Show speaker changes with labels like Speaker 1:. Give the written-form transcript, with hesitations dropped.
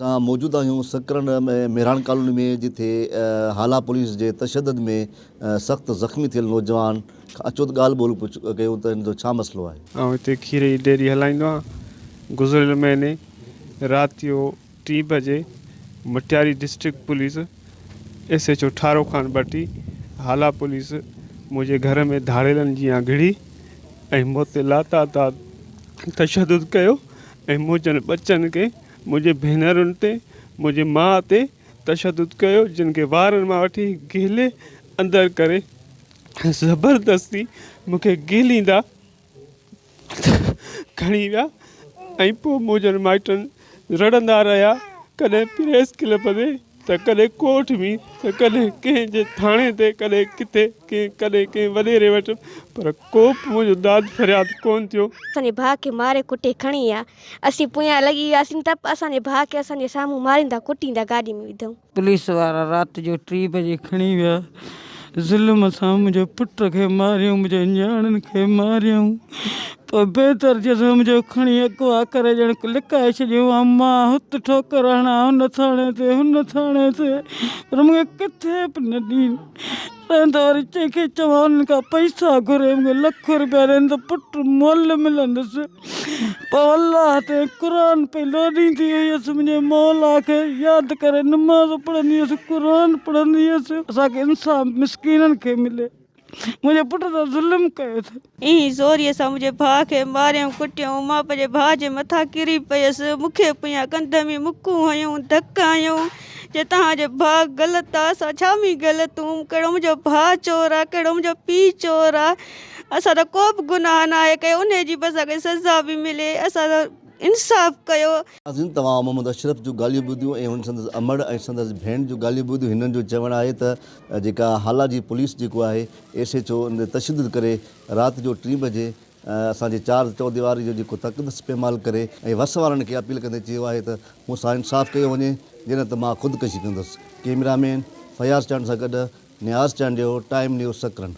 Speaker 1: اسان موجود آهيون سڪرنڊ ۾ مهراڻ ڪالوني ۾ جتي هالا پوليس جي تشدد ۾ سخت زخمي ٿيل نوجوان کان اچو ته ڳالهه ٻولهه پڇ ڪيون ته هن جو ڇا مسئلو آهي.
Speaker 2: آئون هتي کير جي ڊيري هلائيندو آهيان گذريل مهيني رات جو ٽين بجي Matiari district police S H O Tharo Khan Bhatti Hala police منهنجي گهر ۾ ڌاڙيلن جيان گهڙي ۽ مون تي لاتعداد تشدد ڪيو ۽ منهنجن ٻچن کي منهنجي ڀينرن تي، منهنجي ماء تي تشدد ڪيو، جن کي وارن مان وٺي گهلي اندر ڪري زبردستي مون کي گهليندا کڻي ويا ۽ پوء منهنجن مائٽن رڙندا رهيا، ڪڏهن پريس ڪلب تي ته ڪڏهن ڪورٽ ۾ ته ڪڏهن ڪنهن جي ٿاڻي تي ڪڏهن ڪٿي ڪنهن ڪڏهن ڪنهن وڏيري وٽ پر ڪو به منهنجو داد فرياد ڪونه ٿيو.
Speaker 3: اسان جي ڀاء کي ماري ڪٽي کڻي ويا. اسين پويان لڳي وياسين ته به اسان جي ڀاء کي اسان جي سامهون ماريندا ڪٽيندا گاڏي ۾ وڌائون.
Speaker 4: پوليس وارا رات جو ٽي بجي کڻي ويا. ظلم سان منهنجي پٽ کي ماريائون منهنجي نياڻين کي ماريائون پوء بي درجي سان منهنجو کڻي اغوا ڪري ڄڻ لڪائي ڇڏيائون ۽ مان هت ٺوڪر هڻان هن ٿاڻي تي هن ٿاڻي تي پر مونکي ڪٿي به نه ڏين رهندو وري جنهن کي چوان انهن کان پئسا گهري مونکي لک روپيا ڏين ته پٽ مول ملندس پوء الله تي قرآن پئي لوڏيندي هيس منهنجي مولا کي ياد ڪري نماز پڙهندي هيس قرآن پڙهندي هيس اسان کي انصاف مسڪينن کي ملي منهنجي پٽ سان ظلم ڪيو اٿن.
Speaker 5: ايئن زوريء سان منهنجي ڀاء کي ماريائون ڪٽيائون مان پنهنجي ڀاء جي مٿان ڪري پيس مون کي پويان ڪنڌ ۾ مڪون هنيون ڌڪ هنيون چي توهان جو ڀاء غلط آ اسان ڇا ۾ غلط هون ڪهڙو منهنجو ڀاء چور آ ڪهڙو منهنجو پيء چور آ اسان ته ڪو به گناهه ناهي ڪيو انهي جي به اسان کي سزا به ملي اسان سان انصاف ڪيو.
Speaker 1: ناظرين توهان محمد اشرف جون ڳالهيون ٻڌيون ۽ هن سندس امڙ ۽ سندس ڀيڻ جون ڳالهيون ٻڌيون هنن جو چوڻ آهي ته جيڪا هالا جي پوليس جيڪو آهي ايس ايڇ او ان تي تشدد ڪري رات جو ٽين بجي اسان جي چار چوديواري جو جيڪو تقدس پيمال ڪري ۽ وس وارن کي اپيل ڪندي چيو آهي ته مون سان انصاف ڪيو وڃي جي نه ته مان خودڪشي ڪندس ڪيمرا مين فياض چانڊ سان گڏ نياز چانڊيو ٽائيم نيوز سڪرنڊ.